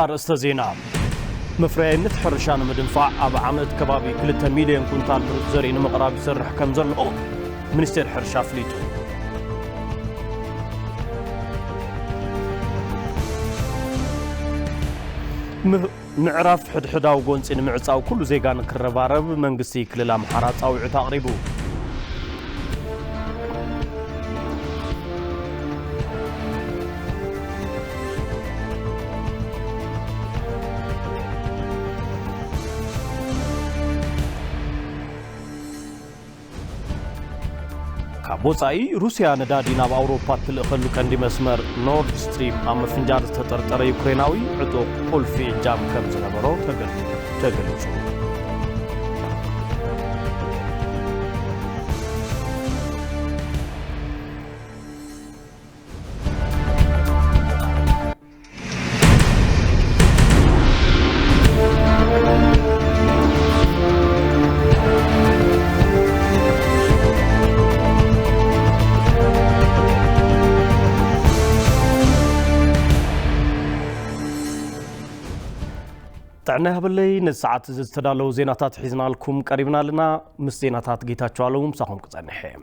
ኣርእስተ ዜና። መፍረያይነት ሕርሻ ንምድንፋዕ ኣብ ዓመት ከባቢ ክልተ ሚልዮን ኩንታል ምሩት ዘርኢ ንምቕራብ ይሰርሕ ከም ዘሎ ሚኒስቴር ሕርሻ ኣፍሊጡ። ም-፣ ምዕራፍ ሕድሕዳዊ ጎንጺ ንምዕጻው ኩሉ ዜጋ ንክረባረብ መንግስቲ ክልል ኣምሓራ ጻውዒት ኣቕሪቡ። ካብ ወጻኢ፣ ሩስያ ነዳዲ ናብ ኣውሮፓ እትልእኸሉ ቀንዲ መስመር ኖርድ ስትሪም ኣብ ምፍንጃር ዝተጠርጠረ ዩክሬናዊ ዕጡቕ ቁልፊ እጃም ከም ዝነበሮ ተገል-፣ ተገሊጹ። ጥዕና ይሃበለይ። ነዚ ሰዓት እዚ ዝተዳለዉ ዜናታት ሒዝናልኩም ቀሪብና ኣለና። ምስ ዜናታት ጌታቸው ኣለሙ ምሳኹም ክጸንሕ እየ።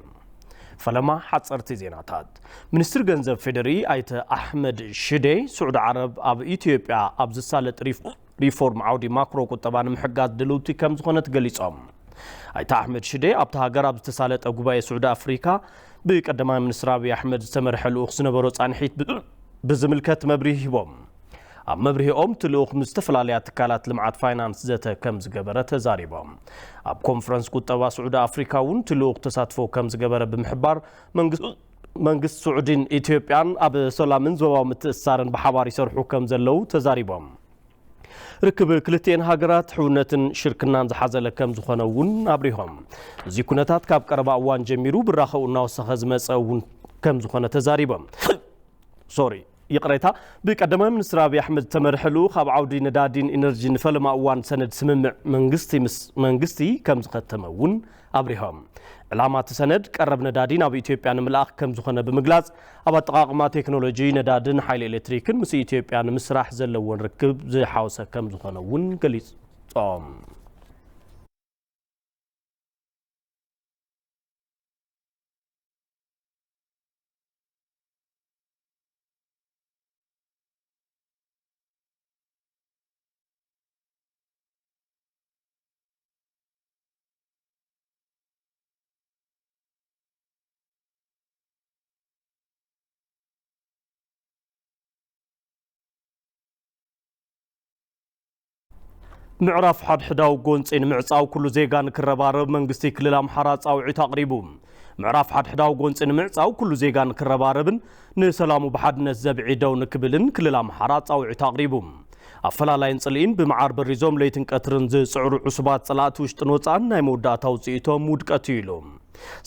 ፈለማ ሓጸርቲ ዜናታት። ሚኒስትሪ ገንዘብ ፌዴሪ ኣይተ ኣሕመድ ሽዴ፣ ስዑዲ ዓረብ ኣብ ኢትዮጵያ ኣብ ዝሳለጥ ሪፍ-፣ ሪፎርም ዓውዲ ማክሮ ቁጠባ ንምሕጋዝ ድልውቲ ከም ዝኾነት ገሊጾም። ኣይተ ኣሕመድ ሽዴ ኣብቲ ሃገር ኣብ ዝተሳለጠ ጉባኤ ስዑዲ ኣፍሪካ ብቀዳማይ ሚኒስትር ኣብይ ኣሕመድ ዝተመርሐ ልኡኽ ዝነበሮ ጻንሒት ብ-፣ ብዝምልከት መብርሂ ሂቦም። ኣብ መብርሂኦም እቲ ልኡኽ ምስ ዝተፈላለያ ትካላት ልምዓት ፋይናንስ ዘተ ከም ዝገበረ ተዛሪቦም። ኣብ ኮንፈረንስ ቁጠባ ስዑዲ ኣፍሪካ እውን እቲ ልኡኽ ተሳትፎ ከም ዝገበረ ብምሕባር፣ መንግስ-፣ መንግስቲ ስዑዲን ኢትዮጵያን ኣብ ሰላምን ዞባዊ ምትእስሳርን ብሓባር ይሰርሑ ከም ዘለዉ ተዛሪቦም። ርክብ ክልቲኤን ሃገራት ሕውነትን ሽርክናን ዝሓዘለ ከም ዝኾነ እውን ኣብሪሆም። እዚ ኩነታት ካብ ቀረባ እዋን ጀሚሩ ብራኸኡ እናወሰኸ ዝመጸ እውን ከም ዝኾነ ተዛሪቦም። ሶሪ፣ ይቕሬታ። ብቀዳማይ ሚኒስትር ኣብይ ኣሕመድ ዝተመርሐ ልኡኽ ኣብ ዓውዲ ነዳዲን ኢነርጂን ንፈለማ እዋን ሰነድ ስምምዕ መንግስቲ ምስ መንግስቲ ከም ዝኸተመ እውን ኣብሪሆም። ዕላማ እቲ ሰነድ ቀረብ ነዳዲ ናብ ኢትዮጵያ ንምልኣኽ ከም ዝኾነ ብምግላጽ፣ ኣብ ኣጠቓቕማ ቴክኖሎጂ ነዳድን ሓይሊ ኤሌክትሪክን ምስ ኢትዮጵያ ንምስራሕ ዘለዎን ርክብ ዝሓወሰ ከም ዝኾነ እውን ገሊጾም። ምዕራፍ ሓድሕዳዊ ጎንጺ ንምዕጻው ኩሉ ዜጋ ንክረባረብ መንግስቲ ክልል ኣምሓራ ጻውዒት ኣቕሪቡ። ምዕራፍ ሓድሕዳዊ ጎንጺ ንምዕጻው ኩሉ ዜጋ ንክረባረብን ንሰላሙ ብሓድነት ዘብዒ ደው ንክብልን ክልል ኣምሓራ ጻውዒት ኣቕሪቡ። ኣፈላላይን ጽልኢን ብመዓር በሪዞም ለይትን ቀትርን ዝጽዕሩ ዕሱባት ጸላእቲ ውሽጥን ወጻእን ናይ መወዳእታ ውጽኢቶም ውድቀት እዩ ኢሉ።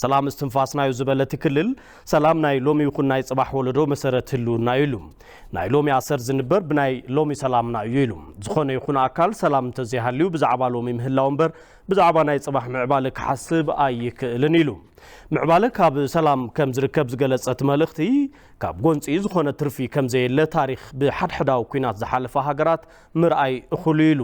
ሰላም እስትንፋስና እዩ ዝበለ እቲ ክልል፣ ሰላም ናይ ሎሚ ይኹን ናይ ጽባሕ ወለዶ መሰረት ህልውና እዩ ኢሉ። ናይ ሎሚ ኣሰር ዝንበር ብናይ ሎሚ ሰላምና እዩ ኢሉ። ዝኾነ ይኹን ኣካል ሰላም እንተዘይሃልዩ ብዛዕባ ሎሚ ምህላው እምበር ብዛዕባ ናይ ጽባሕ ምዕባለ ክሓስብ ኣይክእልን ኢሉ። ምዕባለ ካብ ሰላም ከም ዝርከብ ዝገለጸ እቲ መልእኽቲ፣ ካብ ጎንጺ ዝኾነ ትርፊ ከም ዘየለ ታሪኽ ብሓድሕዳዊ ኲናት ዝሓለፋ ሃገራት ምርኣይ እኹል እዩ ኢሉ።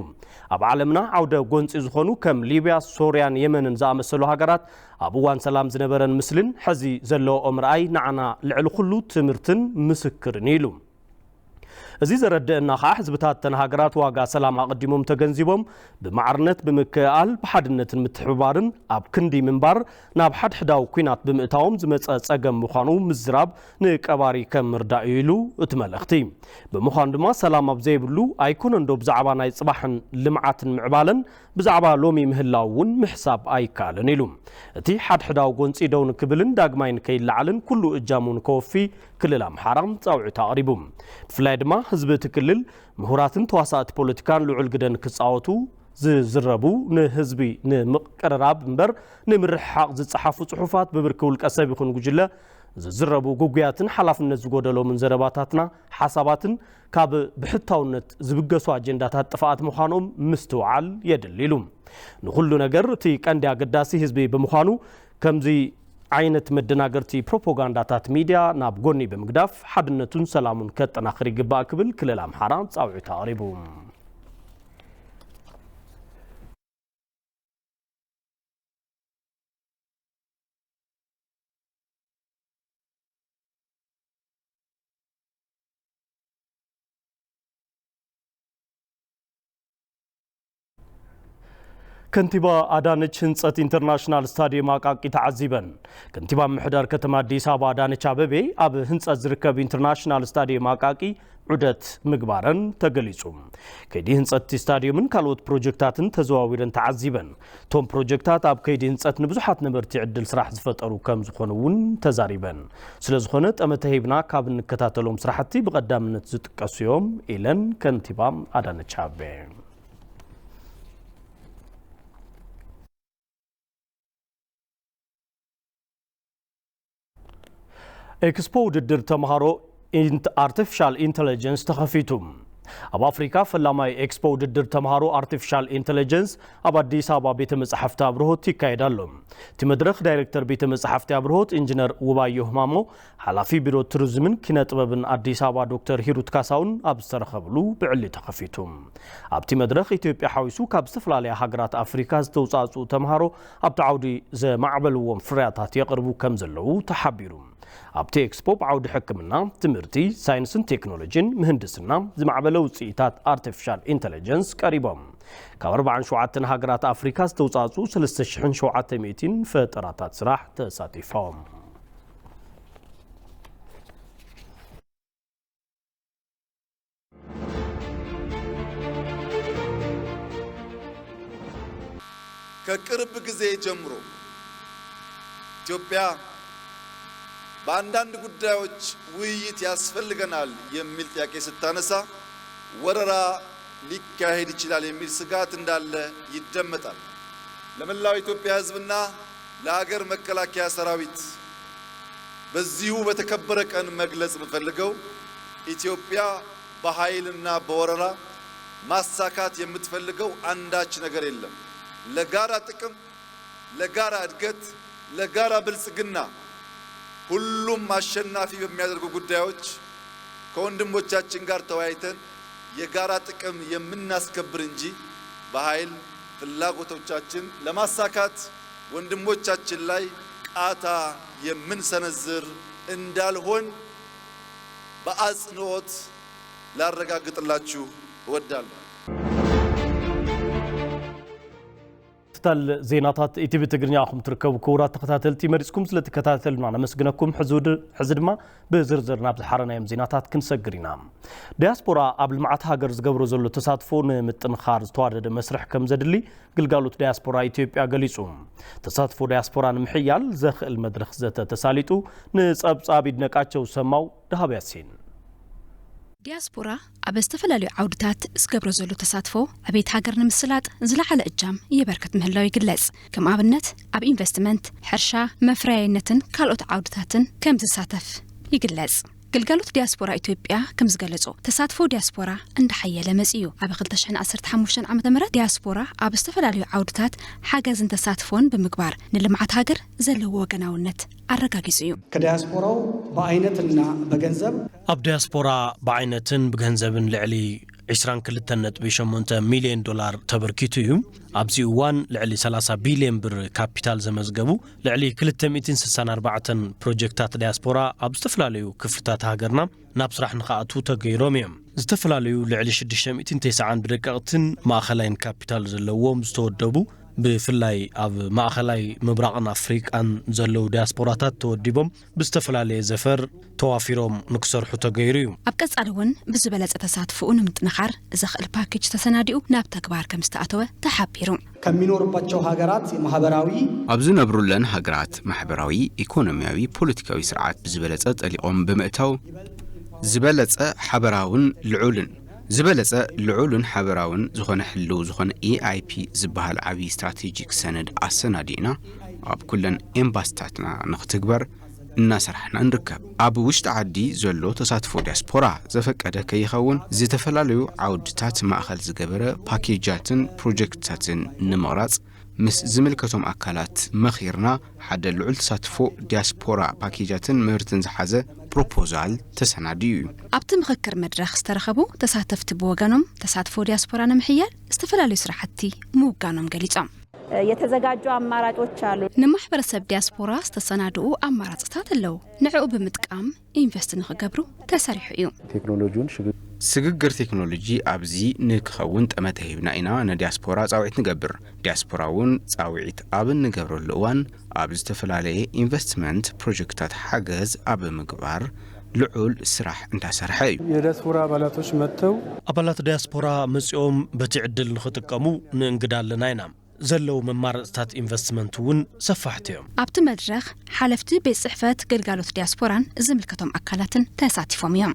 ኣብ ዓለምና ዓውደ ጎንጺ ዝኾኑ ከም ሊብያ፣ ሶርያን የመንን ዝኣመሰሉ ሃገራት ኣብ እዋን ሰላም ዝነበረን ምስልን ሕዚ ዘለኦኦም ርኣይ ንዓና ልዕሊ ኩሉ ትምህርትን ምስክርን እዩ ኢሉ። እዚ ዘረድአና ኸኣ ሕዝብታት እተን ሃገራት ዋጋ ሰላም ኣቐዲሞም ተገንዚቦም ብማዕርነት ብምክእኣል ብሓድነትን ምትሕብባርን ኣብ ክንዲ ምንባር ናብ ሓድሕዳዊ ኲናት ብምእታዎም ዝመጸ ጸገም ምዃኑ ምዝራብ ንቀባሪ ከም ምርዳእ እዩ ኢሉ እቲ መልእኽቲ። ብምዃኑ ድማ ሰላም ኣብ ዘይብሉ ኣይኮነን ዶ ብዛዕባ ናይ ጽባሕን ልምዓትን ምዕባለን ብዛዕባ ሎሚ ምህላው እውን ምሕሳብ ኣይከኣልን ኢሉ። እቲ ሓድሕዳዊ ጎንጺ ደው ንክብልን ዳግማይ ንከይለዓልን ኩሉ እጃሙ ንከወፊ ክልል ኣምሓራ ጻውዒት ኣቕሪቡ። ብፍላይ ድማ ህዝቢ እቲ ክልል ምሁራትን ተዋሳእቲ ፖለቲካን ልዑል ግደ ንክጻወቱ ዝዝረቡ ንህዝቢ ንምቅርራብ እምበር ንምርሕሓቕ ዝጸሓፉ ጽሑፋት ብብርኪ ውልቀ ሰብ ይኹን ጉጅለ ዝዝረቡ ግጉያትን ሓላፍነት ዝጎደሎምን ዘረባታትና ሓሳባትን ካብ ብሕታውነት ዝብገሱ ኣጀንዳታት ጥፍኣት ምዃኖም ምስትውዓል የድሊ ኢሉ። ንኹሉ ነገር እቲ ቀንዲ ኣገዳሲ ህዝቢ ብምዃኑ ከምዚ ዓይነት መደናገርቲ ፕሮፓጋንዳታት ሚድያ ናብ ጎኒ ብምግዳፍ ሓድነቱን ሰላሙን ከጠናኽር ይግባእ ክብል ክልል ኣምሓራ ጻውዒት ኣቕሪቡ። ከንቲባ ኣዳነች ህንፀት ኢንተርናሽናል ስታዲየም ኣቃቂ ተዓዚበን። ከንቲባ ምምሕዳር ከተማ ኣዲስ ኣበባ ኣዳነች ኣበቤ ኣብ ህንፀት ዝርከብ ኢንተርናሽናል ስታዲየም ኣቃቂ ዑደት ምግባረን ተገሊጹ። ከይዲ ህንፀት እቲ ስታዲየምን ካልኦት ፕሮጀክታትን ተዘዋዊረን ተዓዚበን። እቶም ፕሮጀክታት ኣብ ከይዲ ህንፀት ንብዙሓት ነበርቲ ዕድል ስራሕ ዝፈጠሩ ከም ዝኾኑ እውን ተዛሪበን። ስለ ዝኾነ ጠመተ ሂብና ካብ እንከታተሎም ስራሕቲ ብቐዳምነት ዝጥቀሱ እዮም ኢለን ከንቲባ ኣዳነች ኣቤቤ። ኤክስፖ ውድድር ተምሃሮ ኢንት-፣ ኣርቲፊሻል ኢንተለጀንስ ተኸፊቱ። ኣብ ኣፍሪካ ፈላማይ ኤክስፖ ውድድር ተምሃሮ ኣርቲፊሻል ኢንተለጀንስ ኣብ ኣዲስ ኣበባ ቤተ መጻሕፍቲ ኣብርሆት ይካየድ ኣሎ። እቲ መድረኽ ዳይሬክተር ቤተ መጻሕፍቲ ኣብርሆት ኢንጂነር ውባዮ ህማሞ፣ ሓላፊ ቢሮ ቱሪዝምን ኪነ ጥበብን ኣዲስ ኣበባ ዶክተር ሂሩት ካሳውን ኣብ ዝተረኸብሉ ብዕሊ ተኸፊቱ። ኣብቲ መድረኽ ኢትዮጵያ ሓዊሱ ካብ ዝተፈላለያ ሃገራት ኣፍሪካ ዝተውፃእፅኡ ተምሃሮ ኣብቲ ዓውዲ ዘማዕበልዎም ፍርያታት የቕርቡ ከም ዘለዉ ተሓቢሩ። ኣብቲ ኤክስፖ ብዓውዲ ሕክምና፣ ትምህርቲ፣ ሳይንስን ቴክኖሎጂን፣ ምህንድስና፣ ዝማዕበለ ውፅኢታት ኣርቲፊሻል ኢንተለጀንስ ቀሪቦም። ካብ ኣርባዓን ሸውዓተን ሃገራት ኣፍሪካ ዝተውፃእፅኡ ሰለስተ ሽሕን ሸውዓተ ሚእትን ፈጠራታት ስራሕ ተሳቲፎም። ከቅርብ ጊዜ ጀምሮ ኢትዮጵያ በአንዳንድ ጉዳዮች ውይይት ያስፈልገናል የሚል ጥያቄ ስታነሳ ወረራ ሊካሄድ ይችላል የሚል ስጋት እንዳለ ይደመጣል። ለመላው የኢትዮጵያ ሕዝብና ለሀገር መከላከያ ሰራዊት በዚሁ በተከበረ ቀን መግለጽ የምፈልገው ኢትዮጵያ በኃይልና በወረራ ማሳካት የምትፈልገው አንዳች ነገር የለም። ለጋራ ጥቅም፣ ለጋራ እድገት፣ ለጋራ ብልጽግና ሁሉም አሸናፊ በሚያደርጉ ጉዳዮች ከወንድሞቻችን ጋር ተወያይተን የጋራ ጥቅም የምናስከብር እንጂ በኃይል ፍላጎቶቻችን ለማሳካት ወንድሞቻችን ላይ ቃታ የምንሰነዝር እንዳልሆን በአጽንኦት ላረጋግጥላችሁ እወዳለሁ። ክታል ዜናታት ኢቲቪ ትግርኛ ኢኹም ትርከቡ። ክቡራት ተኸታተልቲ፣ መሪጽኩም ስለ ትከታተሉና ነመስግነኩም። ሕዚ ውድ-፣ ሕዚ ድማ ብዝርዝር ናብ ዝሓረናዮም ዜናታት ክንሰግር ኢና። ዲያስፖራ ኣብ ልምዓት ሃገር ዝገብሮ ዘሎ ተሳትፎ ንምጥንኻር ዝተዋደደ መስርሕ ከም ዘድሊ ግልጋሎት ዲያስፖራ ኢትዮጵያ ገሊጹ። ተሳትፎ ዲያስፖራ ንምሕያል ዘኽእል መድረኽ ዘተ ተሳሊጡ። ንጸብጻብ ይድነቃቸው ሰማው፣ ደሃብ ያሲን። ዲያስፖራ ኣብ ዝተፈላለዩ ዓውድታት ዝገብሮ ዘሎ ተሳትፎ ዕቤት ሃገር ንምስላጥ ዝለዓለ እጃም የበርክት ምህላው ይግለጽ። ከም ኣብነት ኣብ ኢንቨስትመንት፣ ሕርሻ፣ መፍረያይነትን ካልኦት ዓውድታትን ከም ዝሳተፍ ይግለጽ። ግልጋሎት ዲያስፖራ ኢትዮጵያ ከም ዝገለጾ፣ ተሳትፎ ዲያስፖራ እንዳሓየለ መጺኡ። ኣብ ክልተ ሽሕን ዓሰርተ ሓሙሽተን ዓመተ ምህረት ዲያስፖራ ኣብ ዝተፈላለዩ ዓውድታት ሓገዝን ተሳትፎን ብምግባር ንልምዓት ሃገር ዘለዎ ወገናውነት ኣረጋጊጹ እዩ። ከዲያስፖራው ብኣይነትና በገንዘብ ኣብ ዲያስፖራ ብዓይነትን ብገንዘብን ልዕሊ ዕስራን ክልተን ነጥቢ ሸሞንተ ሚልዮን ዶላር ተበርኪቱ እዩ። ኣብዚ እዋን ልዕሊ ሰላሳ ቢልዮን ብር ካፒታል ዘመዝገቡ ልዕሊ ክልተ ሚእትን ስሳን ኣርባዕተን ፕሮጀክታት ዲያስፖራ ኣብ ዝተፈላለዩ ክፍልታት ሃገርና ናብ ስራሕ ንኽኣትዉ ተገይሮም እዮም። ዝተፈላለዩ ልዕሊ ሽዱሽተ ሚእትን ተስዓን ብደቀቕትን ማእኸላይን ካፒታል ዘለዎም ዝተወደቡ፣ ብፍላይ ኣብ ማእኸላይ ምብራቕን ኣፍሪቃን ዘለዉ ዲያስፖራታት ተወዲቦም ብዝተፈላለየ ዘፈር ተዋፊሮም ንክሰርሑ ተገይሩ እዩ። ኣብ ቀጻሊ እውን ብዝበለጸ ተሳትፎኡ ንምጥንኻር ዘኽእል ፓኬጅ ተሰናዲኡ ናብ ተግባር ከም ዝተኣተወ ተሓቢሩ። ከሚኖርባቸው ሃገራት ማህበራዊ ኣብ ዝነብሩለን ሃገራት ማሕበራዊ፣ ኢኮኖሚያዊ፣ ፖለቲካዊ ስርዓት ብዝበለጸ ጠሊቖም ብምእታው ዝበለጸ ሓበራውን ልዑልን ዝበለጸ ልዑልን ሓበራውን ዝኾነ ሕልው ዝኾነ ኤኣይፒ ዝበሃል ዓብዪ ስትራቴጂክ ሰነድ ኣሰናዲእና ኣብ ኩለን ኤምባስታትና ንኽትግበር እናሰራሕና ንርከብ። ኣብ ውሽጢ ዓዲ ዘሎ ተሳትፎ ዲያስፖራ ዘፈቀደ ከይኸውን ዝተፈላለዩ ዓውድታት ማእኸል ዝገበረ ፓኬጃትን ፕሮጀክትታትን ንምቕራጽ ምስ ዝምልከቶም ኣካላት መኺርና ሓደ ልዑል ተሳትፎ ዲያስፖራ ፓኬጃትን ምህርትን ዝሓዘ ፕሮፖዛል ተሰናዲኡ እዩ። ኣብቲ ምኽክር መድረኽ ዝተረኸቡ ተሳተፍቲ ብወገኖም ተሳትፎ ዲያስፖራ ንምሕያል ዝተፈላለዩ ስራሕቲ ምውጋኖም ገሊጾም። የተዘጋጁ አማራጮች አሉ። ንማሕበረሰብ ዲያስፖራ ዝተሰናድኡ ኣማራፅታት ኣለዉ። ንዕኡ ብምጥቃም ኢንቨስት ንኽገብሩ ተሰሪሑ እዩ። ቴክኖሎጂውን ሽግር ስግግር ቴክኖሎጂ ኣብዚ ንክኸውን ጠመተ ሂብና ኢና ንዲያስፖራ ፃውዒት ንገብር። ዲያስፖራ እውን ፃውዒት ኣብ እንገብረሉ እዋን ኣብ ዝተፈላለየ ኢንቨስትመንት ፕሮጀክታት ሓገዝ ኣብ ምግባር ልዑል ስራሕ እንዳሰርሐ እዩ። የዲያስፖራ አባላቶች መጥተው ኣባላት ዲያስፖራ መጺኦም በቲ ዕድል ንኽጥቀሙ ንእንግዳ ኣለና ኢና። ዘለዉ መማረፅታት ኢንቨስትመንት እውን ሰፋሕቲ እዮም። ኣብቲ መድረኽ ሓለፍቲ ቤት ጽሕፈት ግልጋሎት ዲያስፖራን ዝምልከቶም ኣካላትን ተሳቲፎም እዮም።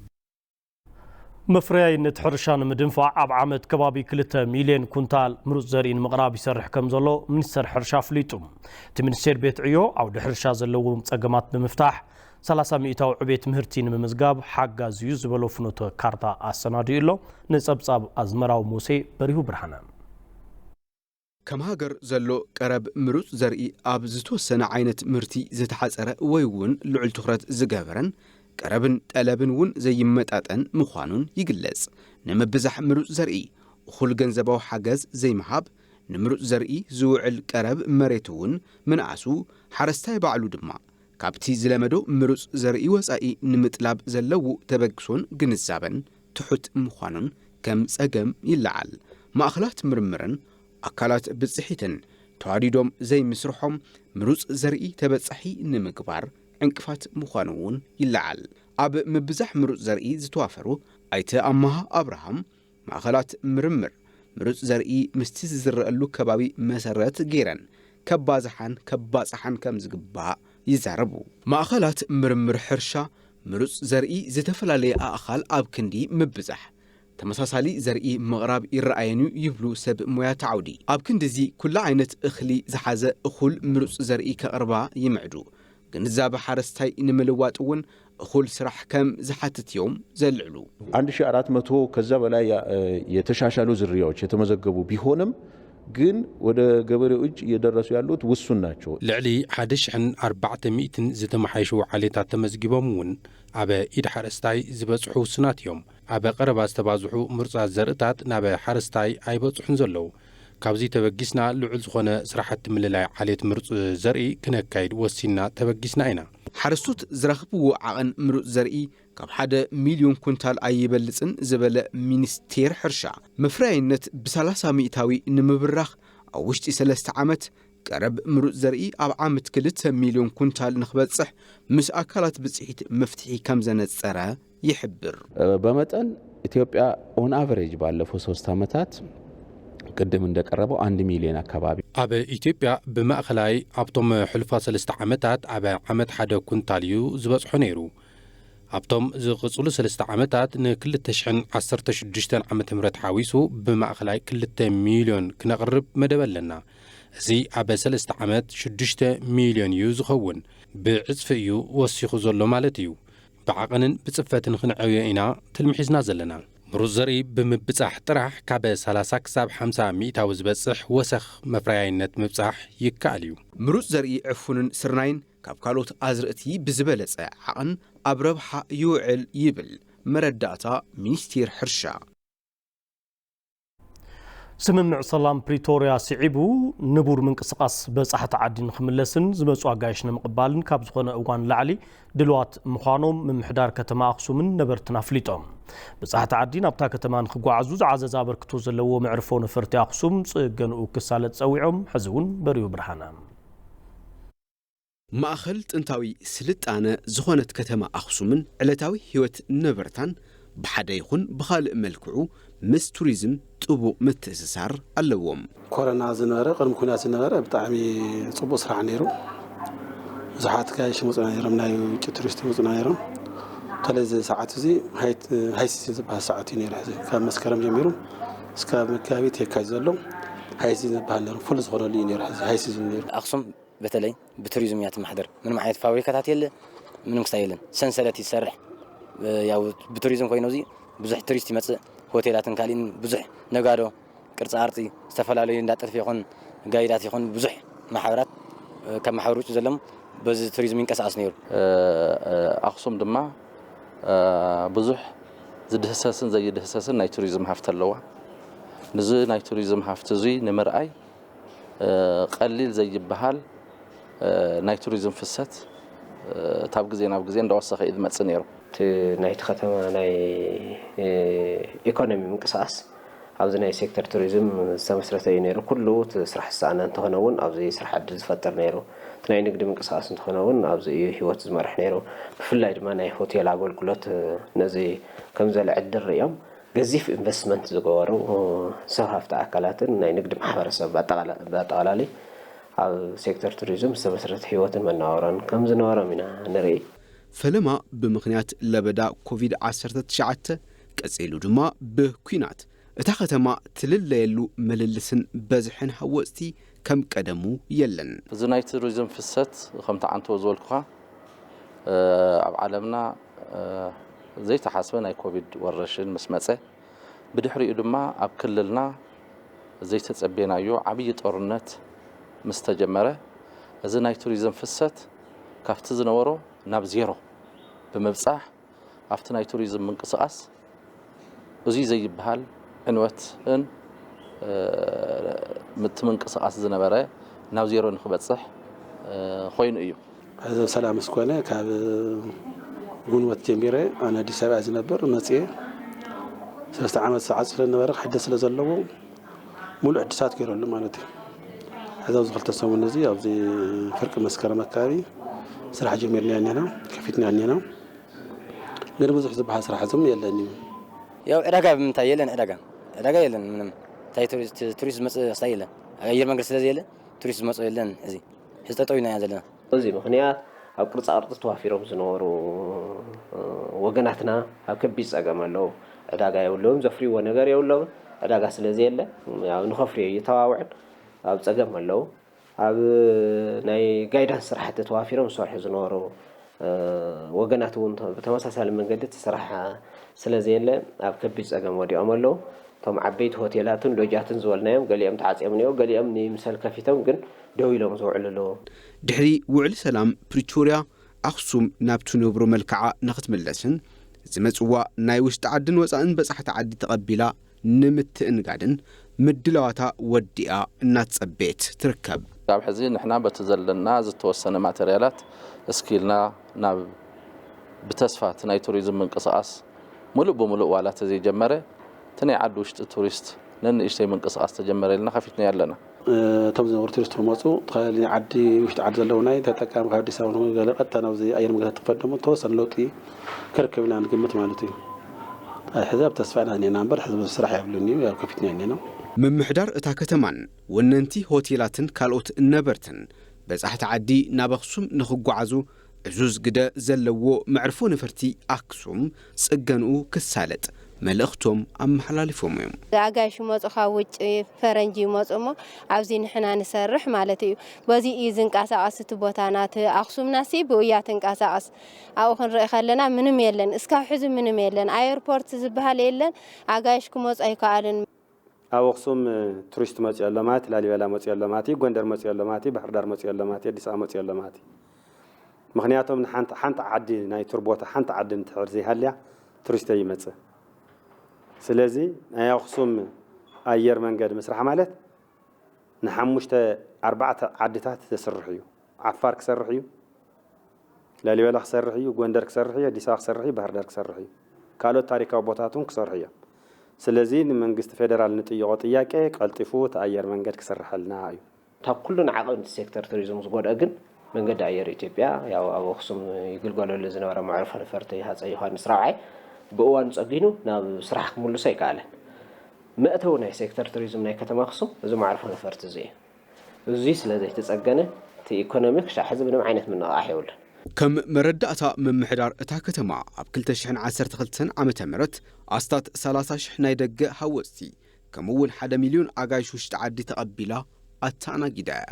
መፍረያይነት ሕርሻ ንምድንፋዕ ኣብ ዓመት ከባቢ ክልተ ሚልዮን ኩንታል ምሩፅ ዘርኢ ንምቕራብ ይሰርሕ ከም ዘሎ ሚኒስተር ሕርሻ ኣፍሊጡ። እቲ ሚኒስቴር ቤት ዕዮ ዓውዲ ሕርሻ ዘለዎም ጸገማት ብምፍታሕ ሰላሳ ሚእታዊ ዕቤት ምህርቲ ንምምዝጋብ ሓጋዚ እዩ ዝበሎ ፍኖተ ካርታ ኣሰናዲኡ ኣሎ። ንጸብጻብ ኣዝመራዊ ሙሴ በሪሁ ብርሃነ። ከም ሃገር ዘሎ ቀረብ ምሩፅ ዘርኢ ኣብ ዝተወሰነ ዓይነት ምህርቲ ዝተሓፀረ ወይ እውን ልዑል ትኹረት ዝገበረን ቀረብን ጠለብን እውን ዘይመጣጠን ምዃኑን ይግለፅ። ንምብዛሕ ምሩፅ ዘርኢ እኹል ገንዘባዊ ሓገዝ ዘይምሃብ፣ ንምሩፅ ዘርኢ ዝውዕል ቀረብ መሬት እውን ምንኣሱ፣ ሓረስታይ ባዕሉ ድማ ካብቲ ዝለመዶ ምሩፅ ዘርኢ ወፃኢ ንምጥላብ ዘለዎ ተበግሶን ግንዛበን ትሑት ምዃኑን ከም ፀገም ይለዓል። ማእኸላት ምርምርን ኣካላት ብፅሒትን ተዋዲዶም ዘይምስርሖም ምሩፅ ዘርኢ ተበፃሒ ንምግባር ዕንቅፋት ምዃኑ እውን ይለዓል። ኣብ ምብዛሕ ምሩፅ ዘርኢ ዝተዋፈሩ ኣይተ ኣማሃ ኣብርሃም፣ ማእኸላት ምርምር ምሩፅ ዘርኢ ምስቲ ዝዝረአሉ ከባቢ መሰረት ገይረን ከባዝሓን ከባፅሓን ከም ዝግባእ ይዛረቡ። ማእኸላት ምርምር ሕርሻ ምሩፅ ዘርኢ ዝተፈላለየ ኣእኻል ኣብ ክንዲ ምብዛሕ ተመሳሳሊ ዘርኢ ምቕራብ ይረኣየን እዩ ይብሉ ሰብ ሞያ እቲ ዓውዲ። ኣብ ክንዲ እዚ ኩላ ዓይነት እኽሊ ዝሓዘ እኹል ምሩፅ ዘርኢ ከቕርባ ይምዕዱ። ግንዛበ ሓረስታይ ንምልዋጥ እውን እኹል ስራሕ ከም ዝሓትት እዮም ዘልዕሉ። አንድ ሺህ አራት መቶ ከዛ በላይ የተሻሻሉ ዝርያዎች የተመዘገቡ ቢሆንም ግን ወደ ገበሬው እጅ እየደረሱ ያሉት ውሱን ናቸው። ልዕሊ ሓደ ሽሕን ኣርባዕተ ሚእትን ዝተመሓየሹ ዓሌታት ተመዝጊቦም እውን ኣብ ኢድ ሓረስታይ ዝበፅሑ ውሱናት እዮም። ኣብ ቀረባ ዝተባዝሑ ምሩፃት ዘርእታት ናብ ሓረስታይ ኣይበፅሑን ዘለዉ። ካብዚ ተበጊስና ልዑል ዝኾነ ስራሕቲ ምልላይ ዓሌት ምሩፅ ዘርኢ ክነካይድ ወሲንና ተበጊስና ኢና። ሓረስቶት ዝረኽብዎ ዓቐን ምሩፅ ዘርኢ ካብ ሓደ ሚልዮን ኩንታል ኣይበልፅን ዝበለ ሚኒስቴር ሕርሻ፣ መፍረያይነት ብሰላሳ ሚእታዊ ንምብራኽ ኣብ ውሽጢ ሰለስተ ዓመት ቀረብ ምሩፅ ዘርኢ ኣብ ዓመት ክልተ ሚልዮን ኩንታል ንኽበፅሕ ምስ ኣካላት ብፅሒት መፍትሒ ከም ዘነፀረ ይሕብር። በመጠን ኢትዮጵያ on average ባለፈው ሶስት ዓመታት ቅድም እንደቀረበው አንድ ሚሊዮን አካባቢ ኣብ ኢትዮጵያ ብማእኸላይ ኣብቶም ሕሉፋት ሰለስተ ዓመታት ኣብ ዓመት ሓደ ኩንታል እዩ ዝበፅሖ ነይሩ። ኣብቶም ዝቕፅሉ ሰለስተ ዓመታት ን ክልተ ሽሕን ዓሰርተ ሽዱሽተን ዓመተ ምህረት ሓዊሱ ብማእኸላይ ክልተ ሚልዮን ክነቕርብ መደብ ኣለና። እዚ ኣብ ሰለስተ ዓመት ሽዱሽተ ሚልዮን እዩ ዝኸውን። ብዕፅፊ እዩ ወሲኹ ዘሎ ማለት እዩ። ብዓቐንን ብፅፈትን ክንዕብዮ ኢና ትልሚ ሒዝና ዘለና። ምሩፅ ዘርኢ ብምብፃሕ ጥራሕ ካብ ሰላሳ ክሳብ ሓምሳ ሚእታዊ ዝበፅሕ ወሰኽ መፍረያይነት ምብፃሕ ይከኣል እዩ። ምሩፅ ዘርኢ ዕፉንን ስርናይን ካብ ካልኦት ኣዝርእቲ ብዝበለፀ ዓቐን ኣብ ረብሓ ይውዕል ይብል መረዳእታ ሚኒስቴር ሕርሻ። ስምምዕ ሰላም ፕሪቶርያ ስዒቡ ንቡር ምንቅስቓስ በጻሕቲ ዓዲ ንኽምለስን ዝመጹ ኣጋይሽ ንምቕባልን ካብ ዝኾነ እዋን ንላዕሊ ድልዋት ምዃኖም ምምሕዳር ከተማ ኣኽሱምን ነበርትን ኣፍሊጦም። በጻሕቲ ዓዲ ናብታ ከተማ ንኽጓዓዙ ዝዓዘዘ ኣበርክቶ ዘለዎ መዕርፎ ነፈርቲ ኣኽሱም ጽገንኡ ክሳለጥ ጸዊዖም። ሕዚ እውን በሪሁ ብርሃነ። ማእኸል ጥንታዊ ስልጣነ ዝኾነት ከተማ ኣኽሱምን ዕለታዊ ህይወት ነበርታን ብሓደ ይኹን ብኻልእ መልክዑ ምስ ቱሪዝም ጥቡቕ ምትእስሳር ኣለዎም። ኮረና ዝነበረ ቅድሚ ኩናት ዝነበረ ብጣዕሚ ፅቡቅ ስራሕ ነይሩ። ብዙሓት ጋይሽ ይመፁና ነይሮም፣ ናይ ውጭ ቱሪስት ይመፁና ነይሮም። በተለይ እዚ ሰዓት እዚ ሃይት- ሃይሲዝን ዝበሃል ሰዓት እዩ ነይሩ። ሕዚ ካብ መስከረም ጀሚሩ እስካብ መጋቢት የካቲት ዘሎ ሃይሲዝን ዝበሃል ነይሩ። ፉል ዝኾነሉ እዩ ነይሩ። ሕዚ ሃይሲዝን ነይሩ። ኣኽሱም በተለይ ብቱሪዝም እያ ትመሓደር። ምንም ዓይነት ፋብሪካታት የለ፣ ምንም ክስታይ የለን። ሰንሰለት እዩ ዝሰርሕ። ያው ብቱሪዝም ኮይኑ እዚ ብዙሕ ቱሪስት ይመፅእ፣ ሆቴላትን ካሊእን ብዙሕ ነጋዶ ቅርፃ ቅርፂ ዝተፈላለዩ እንዳጠልፊ ይኹን ጋይዳት ይኹን ብዙሕ ማሕበራት፣ እ፣ ካብ ማሕበር ውጭ ዘለዎም በዚ ቱሪዝም ይንቀሳቐስ ነይሩ። እ፣ እ፣ ኣኽሱም ድማ፣ እ፣ ብዙሕ ዝድህሰስን ዘይድህሰስን ናይ ቱሪዝም ሃፍቲ ኣለዋ። ንዚ ናይ ቱሪዝም ሃፍቲ እዙይ ንምርኣይ፣ እ፣ ቀሊል ዘይበሃል፣ እ፣ ናይ ቱሪዝም ፍሰት፣ እ፣ ካብ ግዜ ናብ ግዜ እንዳወሰኸ እዩ ዝመጽእ ነይሩ። እቲ ናይቲ ከተማ ናይ፣ እ፣ ኢኮኖሚ ምንቅስቓስ ኣብዚ ናይ ሴክተር ቱሪዝም ዝተመስረተ እዩ ነይሩ። ኩሉ እቲ ስራሕ ዝሰኣነ እንተኾነ እውን ኣብዚ ስራሕ ዕድል ዝፈጥር ነይሩ። እቲ ናይ ንግዲ ምንቅስቓስ እንተኾነ እውን ኣብዚ እዩ ህይወት ዝመርሕ ነይሩ። ብፍላይ ድማ ናይ ሆቴል ኣገልግሎት፣ እ፣ ነዚ ከም ዘለ ዕድል ርእዮም ገዚፍ ኢንቨስትመንት ዝገበሩ፣ እ፣ ሰብ ሃፍቲ ኣካላትን ናይ ንግዲ ማሕበረሰብ ብኣጠቓላ-፣ ብኣጠቓላሊ ኣብ ሴክተር ቱሪዝም ዝተመስረተ ህይወትን መነባብሮን ከም ዝነበሮም ኢና ንርኢ። ፈለማ ብምኽንያት ለበዳ ኮቪድ ዓሰርተ ትሽዓተ ቀጺሉ ድማ ብኲናት እታ ከተማ ትልለየሉ ምልልስን በዝሕን ሃወፅቲ ከም ቀደሙ የለን። እዚ ናይ ቱሪዝም ፍሰት ከምቲ ዓንተቦ ዝበልኩኻ፣ እ፣ ኣብ ዓለምና፣ እ፣ ዘይተሓስበ ናይ ኮቪድ ወረርሽን ምስ መጸ፣ ብድሕሪኡ ድማ ኣብ ክልልና ዘይተጸበናዮ ዓብዪ ጦርነት ምስ ተጀመረ፣ እዚ ናይ ቱሪዝም ፍሰት ካብቲ ዝነበሮ ናብ ዜሮ ብምብጻሕ፣ ኣብቲ ናይ ቱሪዝም ምንቅስቓስ እዙይ ዘይበሃል ዕንወትን፣ እ፣ ምት ምንቅስቓስ ዝነበረ ናብ ዜሮ ንክበፅሕ፣ እ፣ ኮይኑ እዩ። ሕዚ ሰላም እስኮነ ካብ ጉንበት ጀሚረ ኣነ ኣዲስ ኣበባ ዝነብር መፅየ ሰለስተ ዓመት ዝዓፅለ ነበረ ክሕደስ ስለ ዘለዎ ሙሉእ ሕድሳት ገይረሉ ማለት እዩ። ሕዚ ኣብዚ ክልተ ሰሙን እዚ ኣብዚ ፍርቂ መስከረም ኣካባቢ ስራሕ ጀሚርና እኒና፣ ከፊትና እኒና። ግን ብዙሕ ዝበሃል ስራሕ ዝም የለን እዩ። ያው ዕዳጋ ብምንታይ የለን፣ ዕዳጋ፣ ዕዳጋ የለን ምንም። እንታይ ቱሪስት፣ ቱሪስት ዝመጽእ ስታይ የለን። ኣየር መንገድ ስለ ዘየለ ቱሪስት ዝመጽእ የለን። እዚ፣ እዚ ጠጠው ኢና ዘለና። በዚ ምኽንያት ኣብ ቅርጻ ቅርጺ ተዋፊሮም ዝነበሩ፣ እ፣ ወገናትና ኣብ ከቢድ ጸገም ኣለዉ። ዕዳጋ የብሎም፣ ዘፍርይዎ ነገር የብሎም። ዕዳጋ ስለ ዘየለ፣ ያው ንኸፍርዮ እየተባብዑን ኣብ ጸገም ኣለዉ። ኣብ ናይ ጋይዳንስ ስራሕቲ ተዋፊሮም ዝሰርሑ ዝነበሩ፣ እ፣ ወገናት እውን ብተመሳሳሊ መንገዲ እቲ ስራሕ ስለ ዘየለ ኣብ ከቢድ ጸገም ወዲቖም ኣለዉ። እቶም ዓበይቲ ሆቴላትን ሎጃትን ዝበልናዮም ገሊኦም ተዓጽዮም እኒኦ፣ ገሊኦም ንይምሰል ከፊቶም ግን ደው ኢሎም ዝውዕሉ ኣለዉ። ድሕሪ ውዕሊ ሰላም ፕሪቶርያ ኣኽሱም ናብ ትነብሮ መልክዓ ንኽትምለስን ዝመጽዋ ናይ ውሽጢ ዓድን ወጻእን በጻሕቲ ዓዲ ተቐቢላ ንምትእንጋድን ምድላዋታ ወዲኣ እናተጸበየት ትርከብ። ካብ ሕዚ ንሕና በቲ ዘለና ዝተወሰነ ማተርያላት እስኪልና ናብ ብተስፋ እቲ ናይ ቱሪዝም ምንቅስቓስ ሙሉእ ብሙሉእ ዋላ ተዘይጀመረ እቲ ናይ ዓዲ ውሽጢ ቱሪስት ነንእሽተይ ምንቅስቓስ ተጀመረ ኢልና ከፊትና ኣለና። እቶም ዝነበሩ ቱሪስት ክመፁ፣ እቲ ናይ ዓዲ ውሽጢ ዓዲ ዘለዉ ናይ ተጠቃሚ ካብ ኣዲስ ኣበባ ንኹን ገለ ቀጥታ ናብዚ ኣየር መንገዲ ትፈደሙ ተወሰነ ለውጢ ክርከብ ኢና ንግምት ማለት እዩ። ሕዚ ኣብ ተስፋ ኢና እኒና እምበር ሕዚ ብዙሕ ስራሕ የብሉን እዩ፣ ያው ከፊትና እኒና። ምምሕዳር እታ ከተማን ወነንቲ ሆቴላትን ካልኦት ነበርትን በጻሕቲ ዓዲ ናብ ኣኽሱም ንኽጓዓዙ ዕዙዝ ግደ ዘለዎ መዕርፎ ነፈርቲ ኣክሱም ጽገንኡ ክሳለጥ መልእኽቶም ኣመሓላሊፎም እዮም። ኣጋይሽ ይመጹ፣ ካብ ውጭ ፈረንጂ ይመጹ እሞ ኣብዚ ንሕና ንሰርሕ ማለት እዩ። በዚ እዩ ዝንቀሳቐስ እቲ ቦታና። እቲ ኣኽሱምናሲ ብኡ እያ ትንቀሳቐስ። ኣብኡ ክንርኢ ከለና ምንም የለን። እስካብ ሕዚ ምንም የለን። ኣየርፖርት ዝበሃል የለን። ኣጋይሽ ክመጹ ኣይከኣልን። ኣብ ኣኽሱም ቱሪስት መፅዮ ኣሎ ማለት፣ ላሊበላ መፅዮ ኣሎ ማለት፣ ጎንደር መፅዮ ኣሎ ማለት፣ ባህር ዳር መፅዮ ኣሎ ማለት፣ ኣዲስ ኣበባ መፅዮ ኣሎ ማለት። ምኽንያቶም ንሓንቲ፣ ሓንቲ ዓዲ ናይ ቱር ቦታ ሓንቲ ዓዲ እንትሕር ዘይሃልያ ቱሪስት ይመፅእ። ስለዚ ናይ ኣኽሱም ኣየር መንገድ ምስራሕ ማለት ንሓሙሽተ ኣርባዕተ ዓድታት ዘስርሕ እዩ። ዓፋር ክሰርሕ እዩ፣ ላሊበላ ክሰርሕ እዩ፣ ጎንደር ክሰርሕ እዩ፣ ኣዲስ ኣበባ ክሰርሕ እዩ፣ ባህር ዳር ክሰርሕ እዩ። ካልኦት ታሪካዊ ቦታታት እውን ክሰርሑ እዮም። ስለዚ ንመንግስቲ ፌደራል ንጥይቖ ጥያቄ ቀልጢፉ እቲ ኣየር መንገድ ክስርሐልና እዩ። ካብ ኩሉን ዓቐን እቲ ሴክተር ቱሪዝም ዝጎድኦ ግን መንገዲ ኣየር ኢትዮጵያ ያው ኣብ ኣኽሱም ይግልገለሉ ዝነበረ መዕርፎ ነፈርቲ ሃፀይ ዮሃንስ ራብዓይ ብእዋኑ ጸጊኑ ናብ ስራሕ ክምልሶ ኣይከኣለን። መእተዊ ናይ ሴክተር ቱሪዝም ናይ ከተማ ኣኽሱም እዚ መዕርፎ ነፈርቲ እዚ እዩ። እዚ ስለ ዘይተጸገነ እቲ ኢኮኖሚ ክሻዕ ሕዚ ምንም ዓይነት ምንቕቓሕ የብሉን። ከም መረዳእታ ምምሕዳር እታ ከተማ ኣብ ክልተ ሽሕን ዓሰርተ ክልተን ዓመተ ምህረት ኣስታት ሰላሳ ሽሕ ናይ ደገ ሃወፅቲ ከምኡ እውን ሓደ ሚልዮን ኣጋይሽ ውሽጢ ዓዲ ተቐቢላ ኣተኣናጊዳ እያ።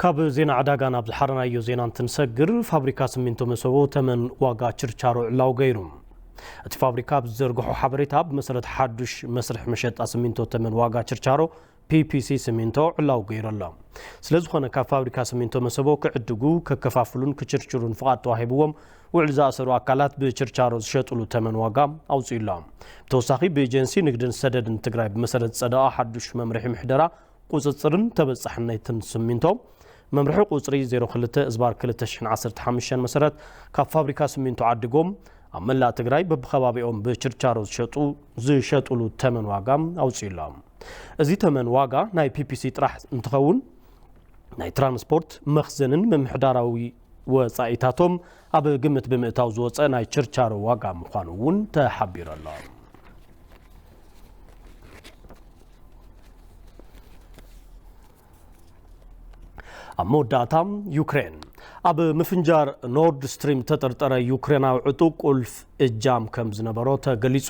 ካብ ዜና ዕዳጋ ናብ ዝሓረናዮ ዜና እንትንሰግር፣ ፋብሪካ ስሚንቶ መሰቦ ተመን ዋጋ ችርቻሮ ዕላው ገይሩ። እቲ ፋብሪካ ኣብ ዝዘርግሖ ሓበሬታ፣ ብመሰረት ሓዱሽ መስርሕ መሸጣ ስሚንቶ ተመን ዋጋ ችርቻሮ ፒ ፒ ሲ ስሚንቶ ዕላው ገይሩ ኣሎ። ስለ ዝኾነ ካብ ፋብሪካ ስሚንቶ መሰቦ ክዕድጉ፣ ከከፋፍሉን ክችርችሩን ፍቓድ ተዋሂብዎም ውዕል ዝኣሰሩ ኣካላት ብችርቻሮ ዝሸጥሉ ተመን ዋጋ ኣውፂኡ ኣሎ። ብተወሳኺ ብኤጀንሲ ንግድን ሰደድን ትግራይ ብመሰረት ዝፀደቐ ሓዱሽ መምርሒ ምሕደራ ቁፅፅርን ተበፃሕነትን ስሚንቶ መምርሒ ቁፅሪ ዜሮ ክልተ እዝባር ክልተ ሽሕን ዓሰርተ ሓሙሽተን መሰረት ካብ ፋብሪካ ስሚንቶ ዓዲጎም ኣብ መላእ ትግራይ በብከባቢኦም ብችርቻሮ ዝሸጡ ዝሸጡሉ ተመን ዋጋ ኣውፂኡ ኣሎ። እዚ ተመን ዋጋ ናይ ፒ ፒ ሲ ጥራሕ እንትኸውን ናይ ትራንስፖርት መኽዘንን ምምሕዳራዊ ወፃኢታቶም ኣብ ግምት ብምእታው ዝወፀ ናይ ችርቻሮ ዋጋ ምዃኑ እውን ተሓቢሩ ኣሎ። ኣብ መወዳእታ ዩክሬን ኣብ ምፍንጃር ኖርድ ስትሪም ተጠርጠረ ዩክሬናዊ ዕጡቕ ቁልፍ እጃም ከም ዝነበሮ ተገሊጹ።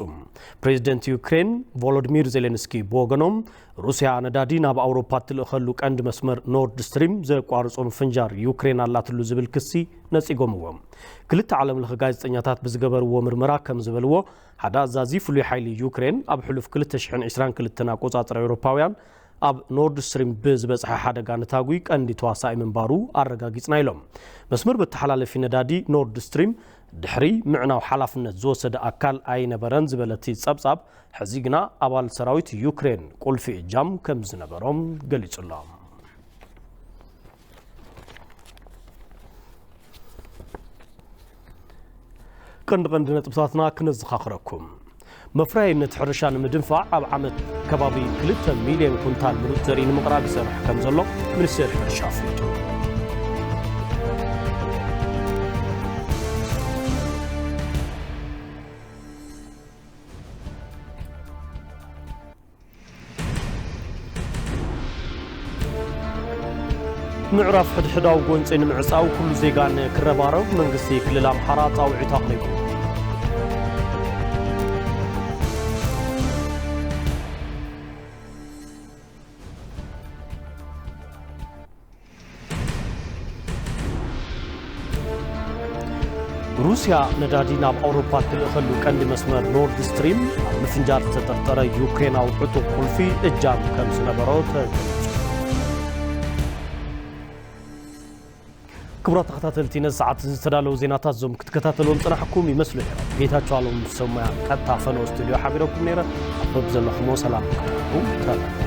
ፕሬዚደንት ዩክሬን ቮሎዲሚር ዜሌንስኪ ብወገኖም ሩስያ ነዳዲ ናብ ኣውሮፓ እትልእኸሉ ቀንዲ መስመር ኖርድ ስትሪም ዘቋርጾ ምፍንጃር ዩክሬን ኣላትሉ ዝብል ክሲ ነጺጎምዎ። ክልተ ዓለም ለኸ ጋዜጠኛታት ብዝገበርዎ ምርመራ ከም ዝበልዎ ሓደ ኣዛዚ ፍሉይ ሓይሊ ዩክሬን ኣብ ሕሉፍ ክልተ ሽሕን ዕስራን ክልተን ኣቆጻጽራ ኤውሮፓውያን ኣብ ኖርድ ስትሪም ብዝበጽሐ ሓደጋ ንታጉይ ቀንዲ ተዋሳኢ ምንባሩ ኣረጋጊጽና ኢሎም። መስመር መተሓላለፊ ነዳዲ ኖርድ ስትሪም ድሕሪ ምዕናው ሓላፍነት ዝወሰደ ኣካል ኣይነበረን ዝበለ እቲ ጸብጻብ፣ ሕዚ ግና ኣባል ሰራዊት ዩክሬን ቁልፊ እጃም ከም ዝነበሮም ገሊጹ ኣሎ። ቀንዲ ቀንዲ ነጥብታትና ክነዘኻኽረኩም። መፍረያይነት ሕርሻ ንምድንፋዕ ኣብ ዓመት ከባቢ ክልተ ሚልዮን ኩንታል ምሩፅ ዘርኢ ንምቕራብ ይሰርሕ ከም ዘሎ ሚኒስቴር ሕርሻ ኣፍሊጡ። ምዕራፍ ሕድሕዳዊ ጎንፂ ንምዕፃው ኩሉ ዜጋ ንክረባረብ መንግስቲ ክልል ኣምሓራ ፃውዒት ኣቕሪቡ። ሩስያ ነዳዲ ናብ ኣውሮፓ እትልእኸሉ ቀንዲ መስመር ኖርድ ስትሪም ኣብ ምፍንጃር ዝተጠርጠረ ዩክሬናዊ ዕጡቕ ቁልፊ እጃም ከም ዝነበሮ ተገሊጹ። ክቡራት ተኸታተልቲ፣ ነዚ ሰዓት እዚ ዝተዳለዉ ዜናታት እዞም ክትከታተልዎም ዝጸናሕኩም ይመስሉ ነይሮም። ጌታቸው ኣሎም ሰሙያ ቀጥታ ፈነው ስቱዲዮ ሓቢረኩም ነይረ። ኣብ በብዘለኹሞ ሰላም ክትረኽቡ ተመነ።